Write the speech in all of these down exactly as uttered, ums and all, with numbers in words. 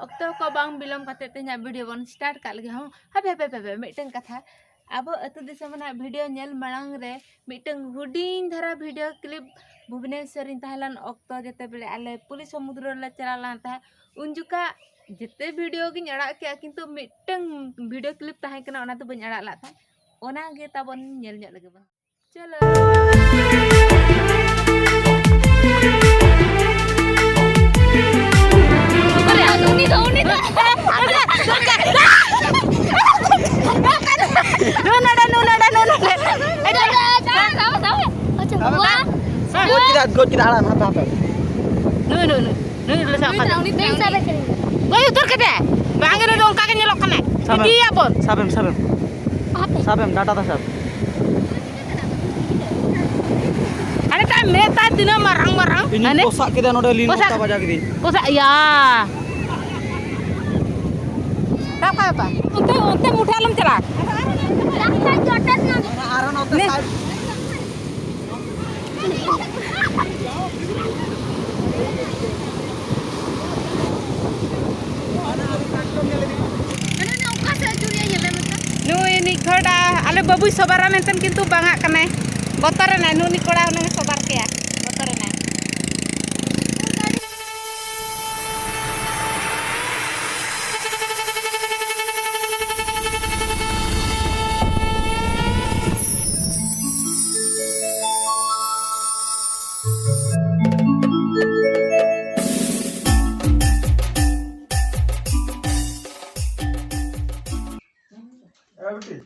ᱚᱠᱛᱚ ᱠᱚ ᱵᱟᱝ ᱵᱤᱞᱚᱢ ᱠᱟᱛᱮ ᱛᱮᱦᱮᱧᱟᱜ ᱵᱷᱤᱰᱤᱭᱳ ᱵᱚᱱ ᱥᱴᱟᱨᱴ ᱠᱟᱜ ᱞᱮᱜᱮ᱾ ᱦᱚᱸ, ᱦᱟᱯᱮ, ᱦᱟᱯᱮ, ᱦᱟᱯᱮ, ᱦᱟᱯᱮ, ᱢᱤᱫᱴᱟᱝ ᱠᱟᱛᱷᱟ᱾ ᱟᱵᱚ ᱟᱹᱛᱩ ᱫᱤᱥᱚᱢ ᱨᱮᱱᱟᱜ ᱵᱷᱤᱰᱤᱭᱳ ᱧᱮᱞ ᱢᱟᱲᱟᱝ ᱨᱮ ᱢᱤᱫᱴᱟᱝ ᱦᱩᱰᱤᱧ ᱫᱷᱟᱨᱟ ᱵᱷᱤᱰᱤᱭᱳ ᱠᱞᱤᱯ ᱵᱷᱩᱵᱽᱱᱮᱥᱚᱨ ᱨᱤᱧ ᱛᱟᱦᱮᱸ ᱞᱮᱱ ᱚᱠᱛᱚ, ᱡᱮᱛᱮ ᱵᱮᱲᱮ ᱟᱞᱮ ᱯᱩᱨᱤ ᱥᱚᱢᱩᱫᱨᱚ ᱨᱮᱞᱮ ᱪᱟᱞᱟᱣ ᱞᱮᱱ ᱛᱟᱦᱮᱸᱫ, ᱩᱱ ᱡᱚᱠᱷᱟ ᱡᱮᱛᱮ ᱵᱷᱤᱰᱤᱭᱳ ᱜᱤᱧ ᱟᱲᱟᱜ ᱠᱮᱜᱼᱟ, ᱠᱤᱱᱛᱩ ᱢᱤᱫᱴᱟᱝ ᱵᱷᱤᱰᱤᱭᱳ ᱠᱞᱤᱯ ᱛᱟᱦᱮᱸ ᱠᱟᱱᱟ, ᱚᱱᱟ ᱫᱚ ᱵᱟᱹᱧ ᱟᱲᱟᱜ ᱞᱮᱫ ᱛᱟᱦᱮᱸᱫ᱾ ᱚᱱᱟ ᱜᱮ ᱛᱟᱵᱚᱱ ᱧᱮᱞ ᱧᱚᱜ ᱞᱮᱜᱮ ᱵᱚᱱ᱾ ᱪᱚᱞᱚ᱾ ᱩᱱᱤ ᱫᱚ, ᱩᱱᱤ ᱫᱚ᱾ ᱱᱩ ᱱᱚᱰᱮ, ᱱᱩ ᱱᱚᱰᱮ, ᱱᱩ ᱱᱚᱰᱮ᱾ ᱟᱪᱪᱷᱟ, ᱱᱚᱣᱟ᱾ ᱜᱚᱡ ᱠᱮᱫᱟ, ᱜᱚᱡ ᱠᱮᱫᱟ, ᱟᱲᱟᱜ ᱢᱮ, ᱦᱟᱯᱮ, ᱦᱟᱯᱮ᱾ ᱱᱩᱭ, ᱱᱩᱭ, ᱱᱩᱭ᱾ ᱱᱩᱭ ᱫᱚ ᱥᱟᱵ ᱠᱟᱫᱮ᱾ ᱱᱩᱭ ᱥᱟᱵ ᱠᱟᱫᱮ᱾ ᱜᱚᱡ ᱩᱛᱟᱹᱨ ᱠᱮᱫᱮ᱾ ᱵᱟᱝ, ᱱᱩᱭ ᱫᱚ ᱚᱱᱠᱟ ᱜᱮ ᱧᱮᱞᱚᱜ ᱠᱟᱱᱟᱭ᱾ ᱥᱟᱵᱮᱢ᱾ ᱤᱫᱤᱭᱮᱭᱟ ᱵᱚᱱ᱾ ᱥᱟᱵᱮᱢ, ᱥᱟᱵᱮᱢ᱾ ᱦᱟᱯᱮ᱾ ᱥᱟᱵᱮᱢ, ᱰᱟᱴᱟ ᱫᱚ ᱥᱟᱵ᱾ ᱦᱟᱱᱮ ᱛᱟᱭ ᱢᱮᱫ ᱛᱟᱭ ᱛᱤᱱᱟᱹᱜ ᱢᱟᱨᱟᱝ ᱢᱟᱨᱟᱝ᱾ ᱤᱧᱤᱧ ᱦᱟᱱᱮ ᱯᱚᱥᱟᱜ ᱠᱮᱫᱟ ᱱᱚᱰᱮ ᱞᱤᱱ ᱯᱚᱥᱟᱜ, ᱚᱛᱟ ᱵᱟᱡᱟ ᱠᱤᱫᱤᱧ᱾ ᱯᱚᱥᱟᱜ, ᱭᱟ᱾ ᱥᱟᱵ ᱠᱟᱜ ᱯᱮ᱾ ᱚᱱᱛᱮ, ᱚᱱᱛᱮ ᱢᱩᱴᱷᱟᱹ ᱟᱞᱚᱢ ᱪᱟᱞᱟᱜ᱾ ᱟᱨᱚ ᱱᱚᱛᱮ ᱱᱮ- side᱾ ᱱᱩᱭ ᱱᱤᱡ ᱜᱷᱚᱲᱟ, ᱟᱞᱮ ᱵᱟᱹᱵᱩᱭ ᱥᱚᱵᱟᱨᱟ ᱢᱮᱱᱛᱮ ᱠᱤᱱᱛᱩ ᱵᱟᱝᱟᱜ ᱠᱟᱱᱟᱭ᱾ ᱵᱚᱛᱚᱨ ᱮᱱᱟᱭ, ᱱᱩᱭ ᱱᱤᱡ ᱠᱚᱲᱟ ᱦᱩᱱᱟᱹᱝ ᱮ ᱥᱚᱵᱟᱨ ᱠᱮᱭᱟ᱾ ᱵᱚᱛᱚᱨ ᱮᱱᱟᱭ᱾ ᱮ ᱵᱤᱴᱤ,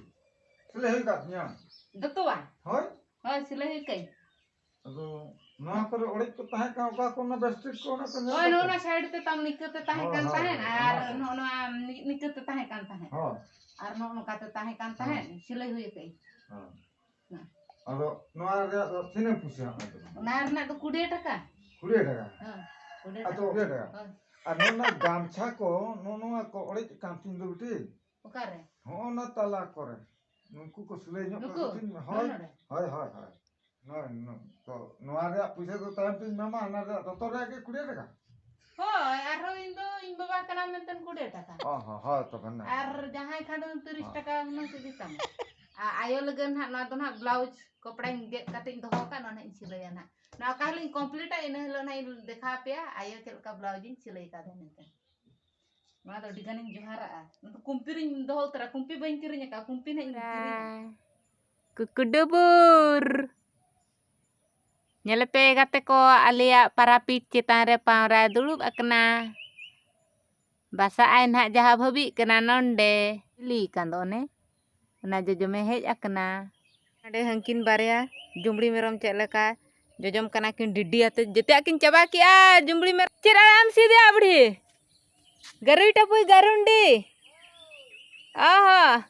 ᱥᱤᱞᱟᱹᱭ ᱦᱩᱭ ᱠᱟᱜ ᱛᱤᱧᱟᱹ? ᱫᱚᱛᱚᱣᱟ? ᱦᱳᱭ᱾ ᱦᱳᱭ, ᱥᱤᱞᱟᱹᱭ ᱦᱩᱭ ᱠᱟᱹᱧ᱾ ᱟᱫᱚ ᱱᱚᱣᱟ ᱠᱚᱨᱮ ᱚᱲᱮᱡ ᱠᱚ ᱛᱟᱦᱮᱸ ᱠᱟᱱᱟ, ᱚᱠᱟ ᱠᱚ ᱚᱱᱟ ᱵᱮᱥᱴᱷᱤᱠ ᱠᱚ ᱚᱱᱟ ᱠᱚ ᱧᱮᱞ ᱦᱳᱭ, ᱠᱟᱛᱮ? ᱱᱚᱣᱟ side ᱛᱮ ᱛᱟᱢ ᱱᱤᱠᱟᱹ ᱛᱮ ᱛᱟᱦᱮᱸ ᱦᱳᱭ, ᱠᱟᱱ ᱦᱳᱭ, ᱛᱟᱦᱮᱸᱫ, ᱦᱳᱭ, ᱟᱨ ᱦᱳᱭ᱾ ᱱᱚᱜᱼᱚ ᱱᱚᱣᱟ ᱱᱤ-, ᱱᱤᱠᱟᱹ ᱛᱮ ᱛᱟᱦᱮᱸ ᱠᱟᱱ ᱛᱟᱦᱮᱸᱫ᱾ ᱦᱳᱭ᱾ ᱟᱨ ᱱᱚᱜᱼᱚ ᱱᱚᱝᱠᱟ ᱛᱮ ᱛᱟᱦᱮᱸ ᱠᱟᱱ ᱦᱳᱭ᱾ ᱛᱟᱦᱮᱸᱫ, ᱥᱤᱞᱟᱹᱭ ᱦᱩᱭ ᱟᱠᱟᱜᱼᱟᱹᱧ᱾ ᱦᱳᱭ᱾ ᱦᱮᱸ᱾ ᱟᱫᱚ ᱱᱚᱣᱟ ᱨᱮᱭᱟᱜ ᱫᱚ ᱛᱤᱱᱟᱹᱜ ᱯᱩᱭᱥᱟᱹ ᱦᱟᱸᱜ ᱢᱮᱱᱛᱮ? ᱚᱱᱟ ᱨᱮᱱᱟᱜ ᱫᱚ ᱠᱩᱲᱤ ᱴᱟᱠᱟ᱾ ᱠᱩᱲᱤ ᱴᱟᱠᱟ? ᱦᱮᱸ, ᱠᱩᱲᱤ ᱟᱫᱚ ᱴᱟᱠᱟ᱾ ᱠᱩᱲᱤ ᱴᱟᱠᱟ? ᱦᱳᱭ᱾ ᱟᱨ ᱱᱚᱣᱟ ᱨᱮᱱᱟᱜ ᱜᱟᱢᱪᱷᱟ ᱠᱚ, ᱱᱚᱜᱼᱚ ᱱᱚᱣᱟ ᱠᱚ ᱚᱲᱮᱡ ᱠᱟᱱ ᱛᱤᱧ ᱫᱚ ᱵᱤᱴᱤ? ᱚᱠᱟᱨᱮ? ᱦᱚᱸᱜᱼᱚ ᱱᱟ ᱛᱟᱞᱟ ᱠᱚᱨᱮ᱾ ᱱᱩᱠᱩ ᱠᱚ ᱥᱤᱞᱟᱹᱭ ᱧᱚᱜ ᱱᱩᱠᱩ? ᱠᱟᱠᱚ ᱛᱤᱧ ᱢᱮ᱾ ᱦᱳᱭ, ᱱᱚᱰᱮ? ᱦᱳᱭ, ᱦᱳᱭ, ᱦᱳᱭ᱾ ᱱᱚᱜᱼᱚᱭ ᱱᱩ-, ᱛᱚ ᱱᱚᱣᱟ ᱨᱮᱭᱟᱜ ᱯᱩᱭᱥᱟᱹ ᱫᱚ ᱛᱟᱭᱚᱢ ᱛᱤᱧ ᱮᱢᱟᱢᱟ, ᱚᱱᱟ ᱨᱮᱭᱟᱜ ᱫᱚᱛᱚᱨ ᱨᱮᱭᱟᱜ ᱜᱮ ᱠᱩᱲᱤ ᱴᱟᱠᱟ? ᱦᱳᱭ, ᱟᱨᱦᱚᱸ ᱤᱧ ᱫᱚ ᱤᱧ ᱵᱟᱵᱟ ᱠᱟᱱᱟ᱾ ᱢᱮᱱᱛᱮ ᱠᱩᱲᱤ ᱴᱟᱠᱟ᱾ ᱚ ᱦᱚᱸ, ᱦᱳᱭ ᱛᱚᱵᱮ ᱱᱟ᱾ ᱟᱨ ᱡᱟᱦᱟᱸᱭ ᱠᱷᱟᱱ ᱫᱚ ᱛᱤᱨᱤᱥ ᱦᱚᱸ᱾ ᱴᱟᱠᱟ ᱦᱩᱱᱟᱹᱝ ᱠᱚ ᱤᱫᱤ ᱛᱟᱢᱟ᱾ ᱟᱨ ᱟᱭᱳ ᱞᱟᱹᱜᱤᱫ ᱱᱟᱦᱟᱜ ᱱᱚᱣᱟ ᱫᱚ ᱱᱟᱦᱟᱜ ᱵᱞᱟᱣᱩᱡᱽ ᱠᱚᱯᱲᱟᱧ ᱜᱮᱫ ᱠᱟᱛᱮᱧ ᱫᱚᱦᱚ ᱟᱠᱟᱫ, ᱱᱚᱣᱟ ᱱᱟᱦᱟᱜ ᱤᱧ ᱥᱤᱞᱟᱹᱭᱟ ᱱᱟᱦᱟᱜ᱾ ᱱᱚᱣᱟ ᱚᱠᱟ ᱦᱤᱞᱳᱜ ᱤᱧ ᱠᱚᱢᱯᱞᱤᱴᱟ, ᱤᱱᱟᱹ ᱦᱤᱞᱳᱜ ᱱᱟᱦᱟᱜ ᱤᱧ ᱫᱮᱠᱷᱟᱣ ᱟᱯᱮᱭᱟ ᱟᱭᱳ ᱪᱮᱫ ᱞᱮᱠᱟ ᱵᱞᱟᱣᱩᱡᱽ ᱤᱧ ᱥᱤᱞᱟᱹᱭ ᱠᱟᱫᱟ ᱢᱮᱱᱛᱮ᱾ ᱱᱚᱣᱟ ᱫᱚ ᱟᱹᱰᱤ ᱜᱟᱱᱤᱧ ᱡᱚᱦᱟᱨᱟᱜᱼᱟ᱾ ᱱᱚᱣᱟ ᱫᱚ ᱠᱩᱢᱯᱤ ᱨᱤᱧ ᱫᱚᱦᱚ ᱩᱛᱟᱹᱨᱟ, ᱠᱩᱢᱯᱤ ᱵᱟᱹᱧ ᱠᱤᱨᱤᱧ ᱟᱠᱟᱫᱼᱟ, ᱠᱩᱢᱯᱤ ᱱᱟᱦᱟᱜ ᱤᱧ ᱠᱤᱨᱤᱧᱟ᱾ ᱠᱩᱠᱩᱰᱩᱵᱩᱨ᱾ ᱧᱮᱞᱮᱯᱮ ᱜᱟᱛᱮ ᱠᱚ, ᱟᱞᱮᱭᱟᱜ ᱯᱟᱨᱟᱯᱤᱴ ᱪᱮᱛᱟᱱ ᱨᱮ ᱯᱟᱣᱨᱟᱭ ᱫᱩᱲᱩᱵ ᱟᱠᱟᱱᱟ᱾ ᱵᱟᱥᱟᱜ ᱟᱭ ᱱᱟᱦᱟᱜ ᱡᱟᱦᱟᱸ ᱵᱷᱟᱹᱵᱤᱜ ᱠᱟᱱᱟ ᱱᱚᱱᱰᱮ᱾ ᱵᱤᱞᱤ ᱠᱟᱱ ᱫᱚ ᱚᱱᱮ, ᱚᱱᱟ ᱡᱚᱡᱚᱢᱮ ᱦᱮᱡ ᱟᱠᱟᱱᱟ᱾ ᱱᱚᱰᱮ ᱦᱟᱹᱱᱠᱤᱱ ᱵᱟᱨᱭᱟ ᱡᱩᱢᱲᱤ ᱢᱮᱨᱚᱢ ᱪᱮᱫ ᱞᱮᱠᱟ ᱡᱚᱡᱚᱢ ᱠᱟᱱᱟ ᱠᱤᱱ ᱰᱤᱰᱤ ᱟᱛᱮ, ᱡᱮᱛᱮᱭᱟᱜ ᱠᱤᱱ ᱪᱟᱵᱟ ᱠᱮᱜᱼᱟ ᱡᱩᱢᱲᱤ ᱢᱮᱨᱚᱢ᱾ ᱪᱮᱫ ᱟᱲᱟᱜ ᱮᱢ ᱥᱤᱫᱮᱭᱟ ᱵᱩᱰᱷᱤ? ᱜᱟᱹᱨᱩᱭ ᱴᱟᱹᱯᱩᱭ ᱜᱟᱹᱨᱩᱱᱰᱤ᱾ ᱚ ᱦᱚᱸ᱾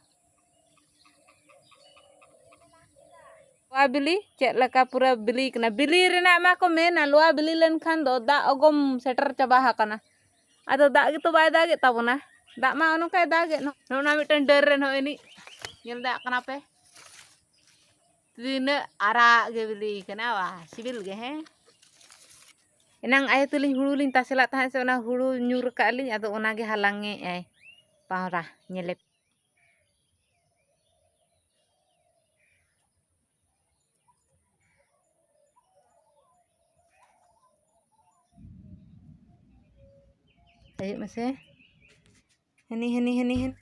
ᱞᱚᱣᱟ ᱵᱤᱞᱤ ᱪᱮᱫ ᱞᱮᱠᱟ ᱯᱩᱨᱟᱹ ᱵᱤᱞᱤ ᱠᱟᱱᱟ᱾ ᱵᱤᱞᱤ ᱨᱮᱱᱟᱜ ᱢᱟ ᱠᱚ ᱢᱮᱱᱟ, ᱞᱚᱣᱟ ᱵᱤᱞᱤ ᱞᱮᱱᱠᱷᱟᱱ ᱫᱚ ᱫᱟᱜ ᱚᱜᱚᱢ ᱥᱮᱴᱮᱨ ᱪᱟᱵᱟ ᱟᱠᱟᱱᱟ᱾ ᱟᱫᱚ ᱫᱟᱜ ᱜᱮᱛᱚ ᱵᱟᱭ ᱫᱟᱜᱮᱫ ᱛᱟᱵᱚᱱᱟ᱾ ᱫᱟᱜ ᱢᱟ ᱚᱱᱠᱟᱭ ᱫᱟᱜᱮᱫ᱾ ᱱᱚᱜᱼᱚ ᱱᱟ ᱢᱤᱫᱴᱮᱱ ᱰᱟᱹᱨ ᱨᱮ ᱱᱚᱜᱼᱚᱭ ᱱᱤᱡ ᱧᱮᱞ ᱫᱟᱲᱮᱭᱟᱜ ᱠᱟᱱᱟ ᱯᱮ, ᱛᱤᱱᱟᱹᱜ ᱟᱨᱟᱜ ᱜᱮ ᱵᱤᱞᱤ ᱠᱟᱱᱟ᱾ ᱣᱟ, ᱥᱤᱵᱤᱞ ᱜᱮ, ᱦᱮᱸ᱾ ᱮᱱᱟᱝ ᱟᱭᱳ ᱛᱟᱹᱞᱤᱧ ᱦᱩᱲᱩ ᱞᱤᱧ ᱛᱟᱥᱮ ᱞᱟᱜ ᱛᱟᱦᱮᱸᱫ ᱥᱮ, ᱚᱱᱟ ᱦᱩᱲᱩ ᱧᱩᱨ ᱟᱠᱟᱫ ᱞᱤᱧ, ᱟᱫᱚ ᱚᱱᱟᱜᱮ ᱦᱟᱞᱟᱝ ᱮᱫ ᱟᱭ ᱯᱟᱣᱨᱟ᱾ ᱧᱮᱞᱮ ᱦᱤᱡᱩᱜ ᱢᱮᱥᱮ᱾ ᱦᱟᱹᱱᱤ, ᱦᱟᱹᱱᱤ, ᱦᱟᱹᱱᱤ, ᱦᱟᱹᱱᱤ᱾